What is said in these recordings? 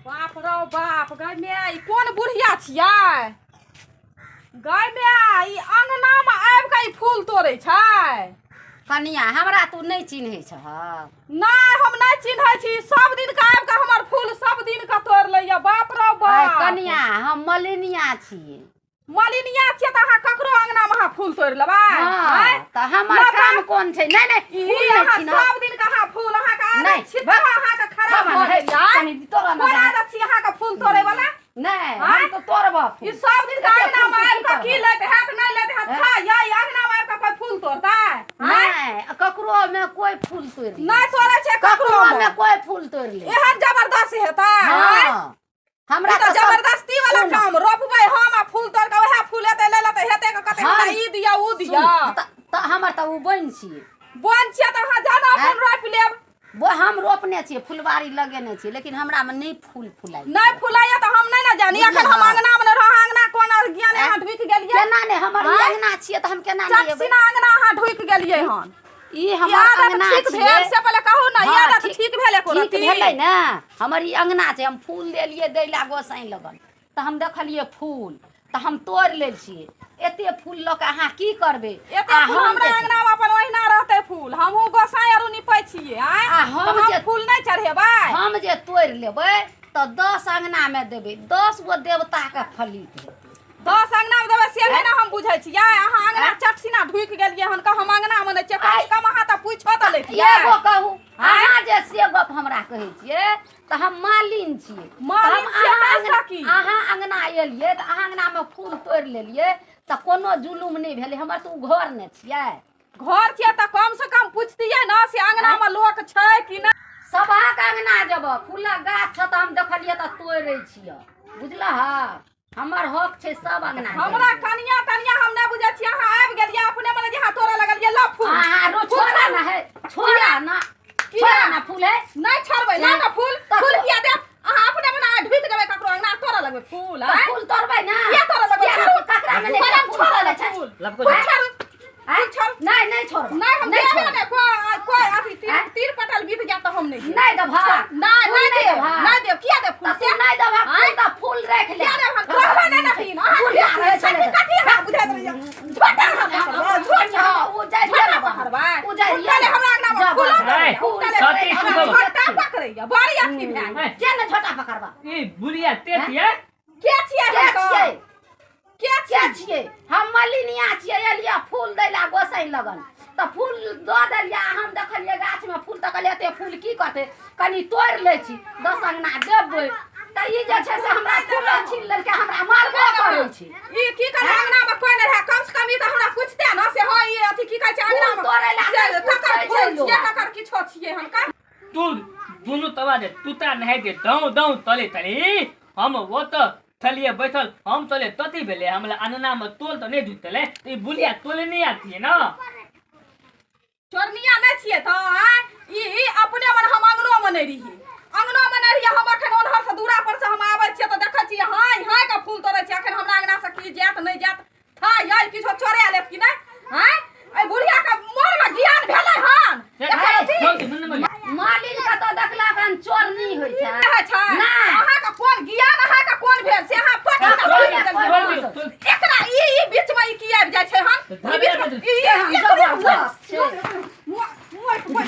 बाप रौ बाप, गै माय, ई कोन बुढ़िया छियै गै माय? ई अंगनामे आबि कऽ ई फूल तोड़ै छै। कनिया, हमरा तू नहि चिन्है छह? नहि, हम नहि चिन्है छी। सब दिन के आबि कऽ हमर फूल सब दिन के तोड़ि लैया। बाप रौ बाप। कनिया, हम मलिनिया छियै। मलिनिया छियै तऽ अहाँ ककरो अंगना मे अहाँ फूल तोड़ि लेबै? हँ, तऽ हमर काम कोन छै? नहि नहि, ई फूल नहि अहाँ छिनब। सब दिन के अहाँ फूल, अहाँके आदत नहि, छिट्टा बा- अहाँके खराब बाबा, भऽ नहि, गेल यै। कनि तोरा कोन ने आदत छी अहाँके फूल तोड़ै वाला? नहि, आँय? हम तऽ तोड़ब ई फूल। सब दिन के एते अंगना फूल मे तू आबि की कऽ की करबह? लैत हैत, नहि लैत हैत? हैं? खा यै, अंगना मे आबि कऽ कोइ फूल तोड़तै? आँय? नहि, ककरो मे कोइ फूल तोड़ि लै। नहि तोड़ै छै ककरो ककरो मे। मे कोइ फूल तोड़ि लै। एहन जबरदस्ती हेतै? आँय? हँ, हमरा ई तऽ तऽ सब जबरदस्ती वाला सुन। काम। रोपबै हम आ फूल तोड़ कऽ वएह फूल एतै, लै लेतै, हेतै कऽ कहतै हमरा ई दिअ, ऊ दिअ। सुन, तऽ हमर तऽ ओ बनि छियै। बन छियै तऽ अहाँ जानो अपन रोपि लेब। वो हम रोपने छियै, फुलवारी लगेने छियै, लेकिन हमरा मे नहि फूल फुलाइ। नहि फुलाइया तऽ हम नहि ने जानी। एखन हम हँ। अंगना मे नहि रह, अंगना कोन ज्ञान अहाँ ढुकि गेलियै? केना नहि? हमर ई आँय? अंगना छियै तऽ हम केना नहि चट एबै? सिना अंगना अहाँ ढुकि गेलियै हन। ई ई हमर आदत अंगना ठीक छियै। भेल से पहिले कहू ने, ई हँ, आदत ठीक भेल एको ठीक रत्ती? भेलै ने। हमर ई अंगना छै। हम फूल देलियै दै लए गोसाई लगन, तऽ हम देखलियै फूल तऽ हम तोड़ि लै छियै। एते फूल लऽ कऽ अहाँ की करबै? एते आ फूल हम हमरा जे छै- अंगना मे अपन ओहिना रहतै फूल। हमहूँ गोसाई आरू निपै छियै। आँय? आ हम तऽ हम जे- फूल नहि चढ़ेबै? हम जे तोड़ि लेबै तऽ 10 अंगनामे देबै, 10 गो देवताके फलित हेतै। 10 अंगना मे देबै से नहि ने हम बुझै छियै। अहाँ अंगना चट सिना ढुकि गेलियै हन, कह हम अंगना मे नहि छियै। कम से कम अहाँ तऽ पूछो तऽ लैतियै। एगो कहू अहाँ, जे से गप हमरा कहै छियै तऽ हम मालिन छियै। मालिन तऽ हम छियै अहाँ ताहिसँ अंगना- की? अहाँ अंगना एलियै तऽ अहाँ अंगनामे फूल तोड़ि लेलियै तऽ कोनो जुलुम नहि भेलै। हमर तऽ ओ घर ने छियै। घर छियै तऽ कम से कम पूछतियै ने से अंगना मे लोक छै कि नहि। सभक अंगना जब फूलक गाछ छै तऽ हम देखलियै तऽ तोड़ै छियै, बुझलह? हमर हक छै सब अंगना के। हमरा कनिया तनिया हम नहि बुझै छियै। अहाँ आबि गेलियै अपने मने जे अहाँ तोड़ऽ लगलियै। लऽ फूल। अहाँ रो छोड़ा ना है, छोड़ा ना। किया? छोड़ा ना फूल है। नहि छोड़बै। ला ने फूल। तऽ फूल किया देब? अहाँ अपने मने ढुकि जेबै ककरो अंगना, तोड़ऽ लगबै फूल? तऽ आँय? फूल तोड़बै ना? किया तोड़ऽ लगबै? किया छोड़ू। ककरा मे नहि पहिले फूल छोड़ऽ तोड़ै छै? फूल। लपको फूल जा। छोड़ू। आँय? फूल छोड़ू। नहि, नहि छोड़ब। नहि, हम नहि देबे छोड़ब। नहि। कोइ कोइ अथी तीर आँय? तीर पटल बीत जायत तऽ हम नहि देब। नहि देबह? नहि, फूल नहि देब। देबह? नहि देब। किया देब फूल तऽ से? तू नहि देबह फूल आँय? तऽ फूल राखि ले। किया देब? हम कहबै नहि नखीन। अहाँ बुढ़िया रहै छलै कथी कथी अहाँ बुझैत रहियै? झोटा अहाँ पकड़बै, झोटा। ओ जाइ झोटा पकड़बै। ओ जाइ उठले हमरा अंगना मे जब फूल ए, उठले। कथी अहाँ फूल? झोटा पकड़ैया, बड़ी अथी भए गेल। ए, के ने झोटा पकड़बा? ई बुढ़िया ते छियै। के छियै? के हम तऽ? छियै? के के छियै? छियै? हम मलिनिया छियै। एलियै फूल दै लए गोसाई लगन तऽ फूल दऽ देलियै। हम देखलियै गाछमे फूल तऽ कहलियै एते फूल की करतै, कनि तोड़ि लै छी, 10 अंगना देबै। तऽ ई जे छै से हमरा फूलो छीन लेलकै, हमरा मारबो करै छै। ई की कहै, अंगना मे कोइ नहि रहै, कम से कम ई तऽ हमरा पूछते ने से हँ, ई अथी की कहै छै, अंगना मे फूल तोड़ै लए से नहि ककर पूछै फूल छै लोक। छियै, ककर किछो छियै हनका। तू दुनू तवा दे तूता नहाय दे दौं दौं तले तले। हम वो तऽ छलियै बैठल, हम तले तती भेलै हमरा अंगना मे तोल तऽ नहि जुटलै। ई बुढ़िया तोले नहि आतियै ने। चोरनिया नहि छियै तऽ आँय? ई अपने मन, हम अंगनो मे नहि रहियै, अंगनो मे नहि रहियै हम। अखन ओनहर से दूरा पर से हम आबै छियै तऽ देखै छियै हाँय हाँय के फूल तोड़ै छियै। अखन हमरा अंगना से की जायत नहि जायत था यै, किछो चोरा लेत कि नहि? आँय, एहि बुढ़िया के मोन मे ज्ञान भेलै हन? एखन अथी मालिन कतऽ देखलक हन चोरनी होइ छै? होइ छै? नहि। अहाँके कोन ज्ञान, अहाँके कोन भेल से अहाँ पट तोल तोल। एकरा ई ई बीच मे ई की आबि जाइ छै हन? ई बीच मे ई केहन ई जबरदस्त छै।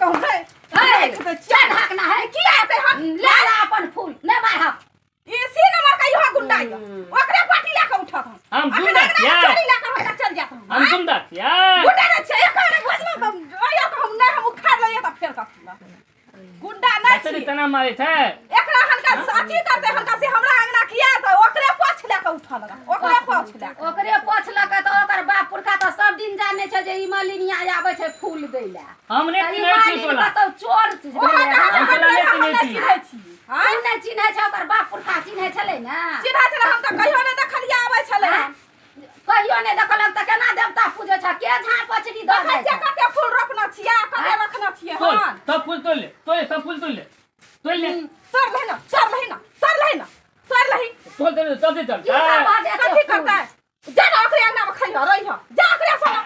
कहू हे, चल ढाकना है। की आते हन? ले ला अपन फूल, नहि मारब। ई सी नंबर का इहो गुंडा यऽ, ओकरे पार्टी लए कऽ उठत हम। हम अखन गुंडा अंगना मे छियै। चोरी लए कऽ हम चल जायत हम। हम गुंडा छियै? गुंडा नहि छियै। एक बेर बजलहुँ तऽ अइयो तऽ हम नहि, हम उखाड़ लइयै तऽ फेर कथी लए। गुंडा नहि बच्चा छियै। तना मारे छै। एकरा हनका अथी करतै हनका से हमरा अंगना किया तऽ ओकरे पाछ लए कऽ उठऽ लगा, ओकरे पाछ लए कऽ। ओकरे पोछलक तऽ ओकर बाप पुरखा तऽ सब दिन जानै छै जे ई मलिनिया आबै छै फूल दै लए। हम नहि तऽ ई चिन्है छियै मालिन तोला। कतौ चोर ओहो भेलै कहाँ हन। हम तोला नहि हम चिन्है नहि छी। चिन्है छी। तू नहि चिन्है छै, ओकर बाप पुरखा चिन्है छलै ने? चिन्है छलै। हम तऽ कहियो नहि देखलियै आबै छलै। आँय? कहियो नहि देखलक तऽ केना देवता पूजै छ? के झाँ पचरी दऽ देखै जाइ छियै छै? कते फूल रोपने छियै, कते रखने छियै तोल हन। सब फूल तोल ले, तोल ले, सब फूल तोल ले, तोल ले। तोड़ लही ना, तोड़ लही ना, तोड़ लही ना, तोड़ लही। तोल तोल सब दे चल। की करबह जे एते कथी फूल? करतै? जा ना ओकरे अंगना मे खइह रहिह, जा ओकरे सना,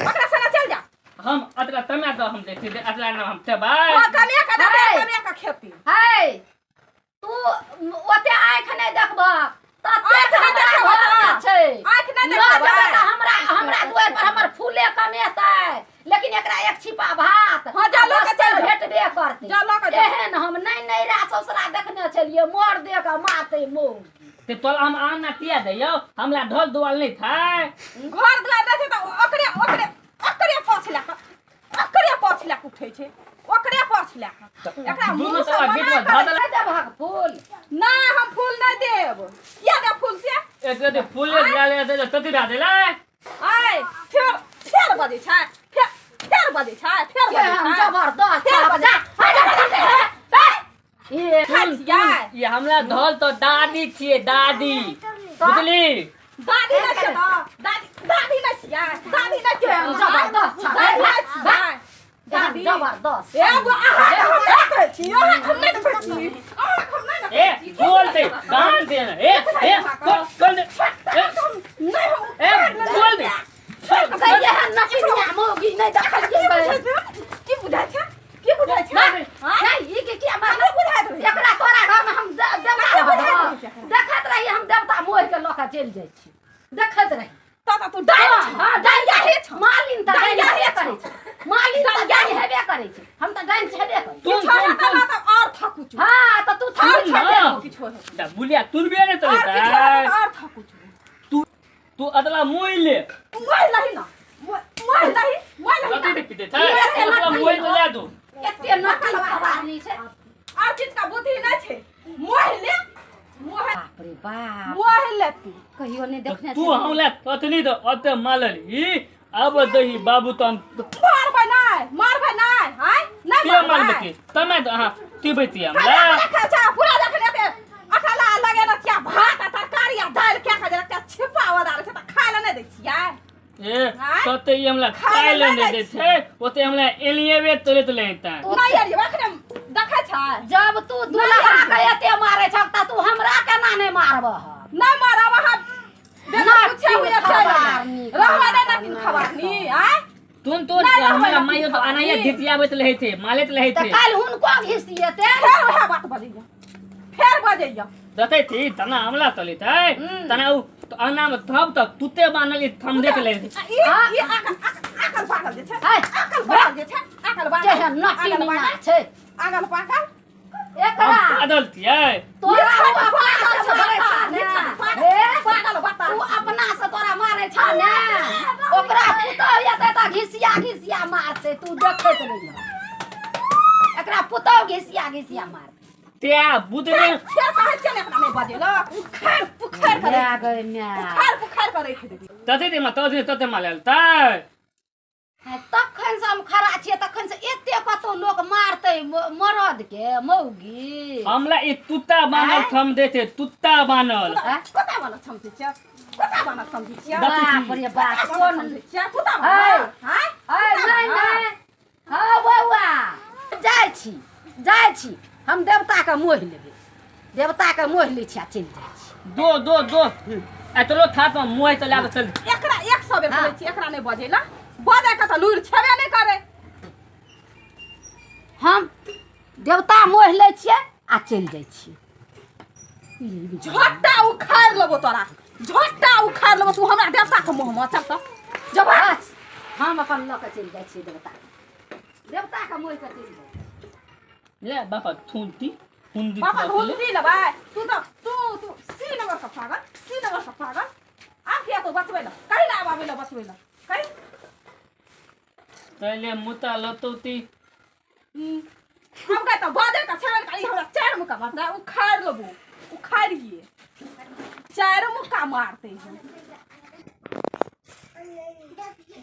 ओकरा सना चल जा। हम अतला तमे दऽ हम दै छी, अतला नाम हम खेबै। हँ, कनिया के देबै। है। कनिया के खेती है। तू ओते आँखि नहि देखबह ततेक आँखि नहि हमरा देखबह घरमे तऽ। छै। आँखि नहि लऽ देखबै। जेबै तऽ हमरा हमरा दुआरि पर हमर फूले कमेतै, लेकिन एकरा एक छिपा भात हाँ, जा लऽ कऽ चलि जाउ। भेटबे करतै। जा लऽ कऽ जाउ। एहन हम नहि नैरा ससुरा देखने छलियै, मर दे कऽ मारतै मौगी। ते तोला हम आना किया दैयौ, हमरा ढोल दुआल नहि थाय। घर दुआर नहि छै तऽ ओकरे ओकरे ओकरे पाछ लए कऽ, ओकरे पाछ लए कऽ उठै छै, ओकरे पाछ लए कऽ। एकरा दुनू मुँह सँ तोरा मना बीच मे करै धऽ देलक। नहि देबहक फूल? नहि, हम फूल नहि देब। किया देब फूल से? एक रति फूले लए ले दे तति दे देलै। आय फेर फेर बजै छै, फेर फेर बजै छै, फेर बजै केहन छै। जबरदस्त फेर छह। बजै जा, हट, हट, हट, हट, हट। ए, खाइ सुन छियै? सुन, ई हमरा धल तो दादी छियै, दादी, बुझली? दादी नहि छियै तऽ दादी, दादी नहि छियै, दादी नहि छियै। केहन जबरदस्त छह। दादी नहि छियै। केहन जबरदस्त। ए गो, अहाँके हम नहि कहै छी, अहाँके हम नहि कहै छी, अहाँके हम नहि ए कहै छी। बोल दे गान दे ना। ए ए बोल बोल दे। ए नहि, हम ए बोल दे। गै, एहन नचिनिया मौगी नहि की देखलियै। बुझै छै? की बुझै छै? की बुझै छै? नहि, आँय? नहि, ई के किया मारलक? ककरो बुझाइत रहै छै। एकरा तोरा घरमे हम देवता ककरो बुझाइत रहब। रहै छै एकरा। देखैत रही, हम देवता मोहि के लऽ कऽ चलि जाइ छी, देखैत रही। तऽ तऽ तू डाइन हाँ, छह। हाँ, डाइन डाइन छह। मालिन तऽ डाइन डाइन हेबे छह। करै छै, मालिन तऽ डाइन हेबे करै छै, हम तऽ डाइन छेबे करै छी। तुम किछो तुम हेतै तुम ने तऽ आओर थकुचू। हाँ, तऽ तू आओर थकुच। सुन ना। थकुचू किछो हेतै। दा बुलिया तुरबे ने आओर किछो हेतै चलतै। तऽ आओर थकुचू। तू तू अदला मोहि ले। मोहि लही ना, मोहि लही, मोहि लही कथी ना। दे पीते छै अदला मोहि तो ले दू। एते नकल खबारनी छै। आओर चीज का बुद्धि नहि छै। मोहि ले, मोहि, बाप रे बाप, मोहि ले तू। कहियो नहि देखने तू छलियै। हमरा कथनी तो अते मालल ई अब दही बाबू तो हम मारबै नहि, मारबै नहि, आँय? नहि के मारबै। मारबै तमे तो अहाँ तिबैती हमरा। खाना खाइ छै, पूरा देखने ते अकेला लगेने छियै भात आ तरकारी आ दालि कए कऽ जे एकटा छिप्पा वाला रहै छै तऽ खाय लए नहि दै छियै। ए आँय? तते ई हमरा खाय खाय लए ले नहि नहि दै दै छै, ओते हमरा एलिएबे तोरे तो लेता। नहि एलियै, एखने देखै छै। जब तू दुल्हा के एते मारै छह तऽ तू हमरा केना नहि मारबह? नहि मारब अहाँ बिना ना पूछे हुए तीन चलि एबै। खबारनी, रहबै नहि ना तीन खबारनी, आँय? तुन तुन नहि रहबै हमरा ना माइयो तीन तो अनाइये खबारनी। धितियाबैत रहै छै, मालैत रहै तऽ छै। काल्हि हुनको घिसिएतै। फेर वएह बात बजैया, फेर बजैया। दतै थी तना हमला चलैत है, तना उ अंगना में थब तक तुते बान्हल ई थम देख ले। आ ई हाँ। ई आकल आकल पागल जे छै, है। आकल पागल जे छै, आकल पागल, केहन आकल नटिनिया पागल, छै आकल पागल। एकरा। हम पागल छियै? तोरा ई ओ अपना पागल से छै, मारै छह ने? पागल, हे? पागल बता। तू अपना से तोरा मारै छह ने? ओकरा पुतहु एतै तऽ घिसिया घिसिया मारतै, तू देखैत रहिह। एकरा पुतहु घिसिया घिसिया मारतै। त्या बुधने फेर कहै छियै ने एकरा नहि बजेलक, उखाड़ि पुखाड़ि कऽ लए राखि गै माय। उखाड़ि पुखाड़ि कऽ राखि देबै। तते दे तते तते मालल तै। तखन से हम खड़ा छियै, तखन से एते कतौ लोक मारतै मरद के मौगी? हमरा ई तुत्ता बानल आँय? थम देते, तुत्ता बानल। आँय? कता वाला समझै छियै? कता वाला समझै छियै? बाप रे बाप, कता वाला कोन समझै छियै? कुत्ता है। वाला? आँय? ऐ, कुत्ता नहि वाला? नहि, हँ बौआ, जाइ छी, जाइ छी हम, देवताके मोहि लेबै, देवताके मोहि लै छी आ चलि जाइ छी। दो दो दो एतलो थाप में मोहि तो लाब चल। एकरा 100 बेर हाँ। कहै छियै एकरा नहि बजेला, बजै के तऽ लूरि छेबे नहि करै। हम देवता मोहि लै छियै आ चलि जाइ छियै। झट्टा उखाड़ि लेबो तोरा, झट्टा उखाड़ि लेबो। तू हमरा देवता के मुँह मे चल तऽ जब बस, हम अपन लऽ कऽ चलि जाइ छियै देवता, देवताके मोहि कऽ चलि जाइ छियै। ले बापा थुनती हुंदी। पापा हुंदी लेबै? तू तऽ तू तू सी नंबर के पागल, सी नंबर के पागल। आब किया तो बचबै लए कही ना, आब आबै लए बचबै लए कही। पहले मुता लतौती। हम कहे तऽ बजै के छेबे नहि करी, हमरा चारि मुक्का मारतै, उखाड़ि लेबो, उखाड़िए चारि मुक्का मारतै। हम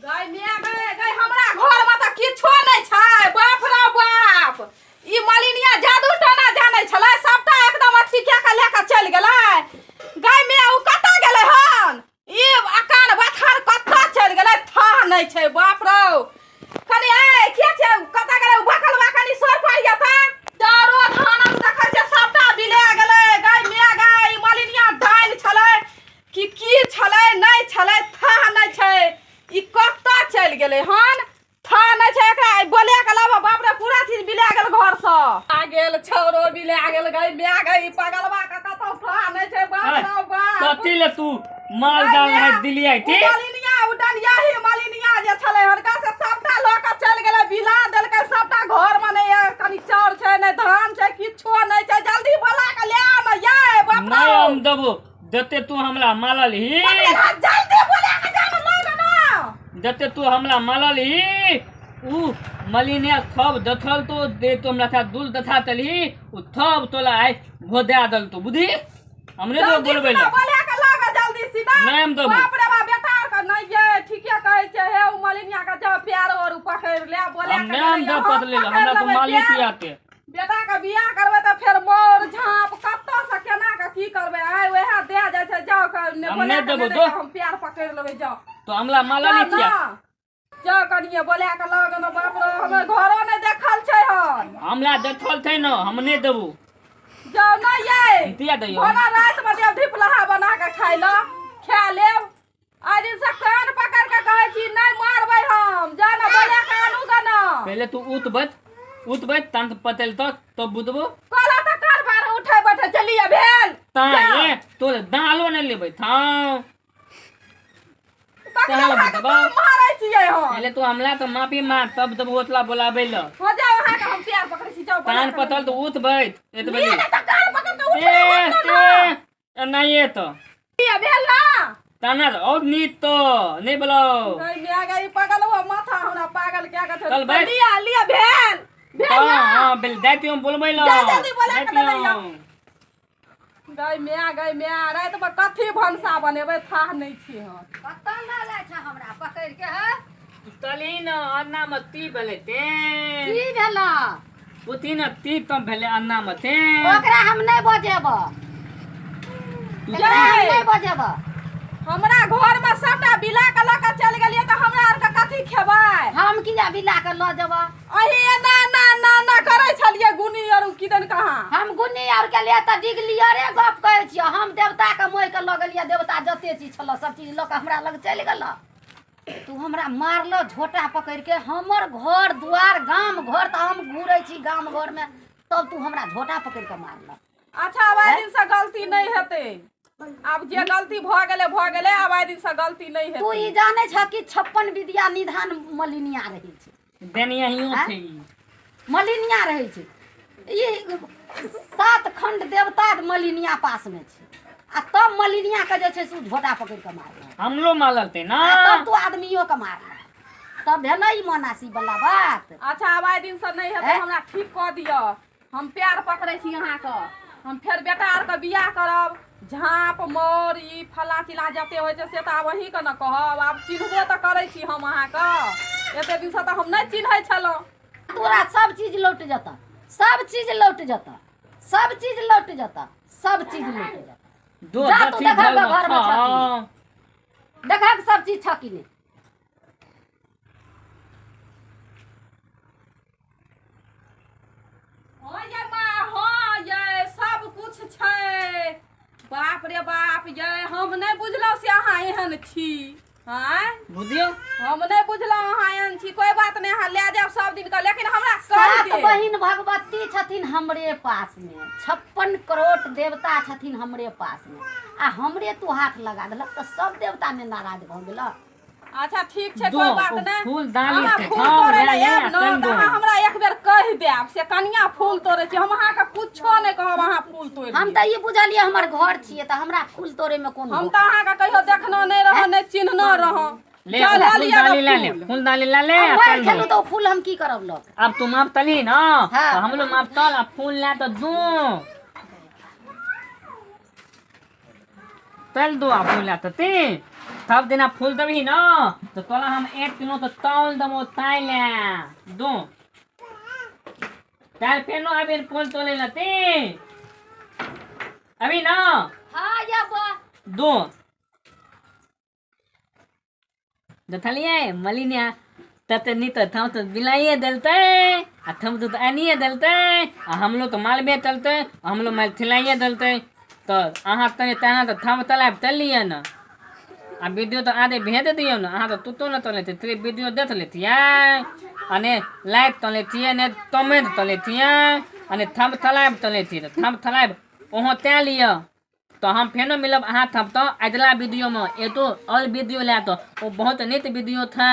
गै माय गै, गै हमरा घरमे तऽ किछो नहि छै। बाप रे बाप, ई मलिनिया जादू टोना जानै छलै, सबटा एकदम अथी कए कऽ लए कऽ चलि गेलै। गै माय, ओ कतऽ गेलै हन? ई अकान बथान कतऽ चलि गेलै, थाह नहि छै। बाप रौ, कनि ऐ के छै, कतऽ गेलै ओ बकलवा? कनि सर पाड़िया तऽ चारो धानक देखै छै सबटा बिला गेलै। गै माय गै, ई मलिनिया डाइन छलै कि की छलै नहि छलै, थाह नहि छै। ई कतऽ चलि भए गेल गई my गई पगलवा के कतौ ठा नहि छै बाप रे बाप। कथी ले तू माल जाल है दिलियै थी मलिनिया उडनिया ही मलिनिया जे छलै हनका से सबटा लऽ के चलि गेलै बिला देलकै सबटा। घर मे नहि कनि चाउर छै नहि धान छै किछो नहि छै। जल्दी बोला के ले आन ये बाप रे। नहि हम देबो जते तू हमरा मारल ही जल्दी बोला के जान लग ना जते तू हमरा मारल ही उ मलिनिया थब दथल तो दे तो हमरा था दुल दथा तली उ थब तोला आइ भोदा दल तो बुद्धि हमरे तो बोलबै ले बोला के लग जल्दी सीधा। नहि हम देबो। बाप रे बाप बेटा आर के नहि ये ठीके कहै छै हे उ मलिनिया के जा प्यार और पकड़ ले बोला के हम नहि पतले हमरा तो मालिक आते। बेटा के बियाह करबै तऽ फेर मोर झाँप कतऽ से केना के की करबै आइ वएह दे जाइ छै जाउ के बोला के हम प्यार पकड़ लेबै जाउ तो हमला माला नहीं किया जाउ कनिये बोला के लग न बाप रे हमर घरो नहि देखल छै हन। हमला देखल छै न हम नहि देबो जाउ नहि ये दिया दियो भला राति मे देब धिपलहा बना के खाइ ल खा लेब। आइ दिन से कान पकड़ के कहै छी नहि मारबै हम जा न बोला के आनू ग न। पहिले तू उतबत उतबत तंत पतल तक तो बुदबो कहला तऽ कार बार उठै बैठै चलिए भेल ता ए तोरे दालो नहि लेबै था मारै छियै हम। पहिले तू हमला तो माफी मार तब तब ओतला बोलाबै ल। हो जाओ अहाँ के हम प्यार पकड़ै छी जाओ कान पतल तो उतबैत एतबे ले त कान पकड़ के उठै ए नहीं तो ये भेल ना ताना और नीत तो नहीं बोलाओ। नहीं मैं गई पागल हुआ माथा हमरा पागल क्या के चल बैठ लिया लिया भेल भेल। हां बिल दैतियो बोलबै ल जल्दी बोला के ले गई my गई my राति में कथी भनसा बनेबै थाह नहि छी हम। कतऽ लऽ जाइ छै हमरा पकड़ के है तली न अन्ना में ती भेलै ते की भेल पुथी न ती तम भेलै अन्ना में ते ओकरा हम नहि बजेब नहि बजेब। हमरा घर में सबटा बिला के लऽ के चलि गेलियै तऽ हमरा आर के कथी खेबै हम किया बिला के लऽ जेबै। अही एना ना ना ना करै छलियै गुनी आर किदन कहाँ हम गुनी आर के लिए तऽ डिगलियरे गप कहै छियै। हम देवता के मोहि के लऽ गेलियै देवता जते चीज छल सब चीज लऽ के हमरा लग चलि गेल। तू हमरा मारल झोटा पकड़ के हमर घर दुआर गाम घर तऽ हम घूरै छी गाम घर में तब तू हमरा झोटा पकड़ के मारल। अच्छा आब आइ दिन से गलती नहि हेतै आब जे गलती भऽ गेलै आब आइ दिन से गलती नहि हेतै। तू ई जानै छ कि 56 विद्या निधान मलिनिया रहै छै देनिया हियो छै मलिनिया रहै छै ई 7 खंड देवता मलिनिया पास में छै आ तब मलिनिया के जे छै से झोटा पकड़ के मारल हमलो मारलतै ना तब तू आदमियो के मारल तब भेलै ई मनासी वाला बात। अच्छा आब आइ दिन से नहि हेतै हमरा ठीक कऽ दिअ हम प्यार पकड़ै छी अहाँके हम फेर बेटा आर के बियाह करब झाँप मोर ई फला चिला जते होइ छै से तऽ आब अहीँके ने कहब आब चिन्हबो तऽ करै छी हम अहाँके एते दिनसँ तऽ हम नहि चिन्है छलहुँ। तोरा सब चीज लौट जेतऽ सब चीज लौट जेतऽ सब चीज लौट जेतऽ सब चीज लौट जेतऽ। जा तू देखा घर में छकी देखा सब चीज छकी ने। हाँ ये माँ हाँ ये सब कुछ छै बाप रे बाप ये हम नहि बुझलहुँ से अहाँ एहन छी आँय बुझियौ हम नहि बुझलहुँ अहाँ एहन छी। कोइ बात नहि अहाँ लए जायब सब दिन के लेकिन हमरा कहि 7 बहिन भगवती छथिन हमरे पास में 56 करोड़ देवता छथिन हमरे पास में आ हमरे तू हाथ लगा देलक तऽ सब देवता ने नाराज भऽ गेलक। अच्छा ठीक छै कोइ बात नहि फूल डाली फूल तोड़ै लए आयब न तऽ अहाँ हमरा एक बेर कहि देब से कनिया फूल तोड़ै छी हम अहाँके कुछो नहि कहब अहाँ फूल तोड़ि। हम तऽ ई बुझलियै हमर घर छियै तऽ हमरा फूल तोड़ै में कोन हम तऽ अहाँके कहियो देखनो नहि रहौ नहि चिन्हनो रहौ। ले फूल डाली ला ले फूल डाली ला ले खेलू तऽ फूल हम की करब लऽ अब तू माप तली न तऽ हमरो माप तल आ फूल ला तऽ दू तल दो आ फूल ला तऽ ते सब दिना फूल देबही न तो तोला हम 1 किलो तो तौल देबो ताइ ले दो ताल फेनो अभी फूल तोले ला ते अभी न हां ये बा दो देखलियै मलिनिया तते नी तो थम तो बिलाइए देलतै आ थम तो आनिए देलतै आ हमलो तो मालबे चलतै हमलो माल खिलाइए देलतै तो अहाँ तने तना तो थम तलाब चलिए न आ वीडियो तो आधे भेज दियौ न अहाँ तो तुतो न तो लेते त्रे वीडियो देख लेतियै आ ने लाइक तो लेतियै ने कमेंट तो लेतियै। आ थम थलायब चलै छी तऽ थम थलायब ओहो तैं लिअ। तऽ हम फेनो मिलब अहाँ थम तऽ अगिला वीडियोमे, एतो और वीडियो लए तऽ ओ बहुत नीक वीडियो छै।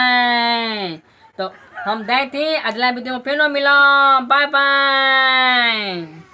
तऽ हम जाइ छी, अगिला वीडियोमे फेनो मिलब, बाय बाय।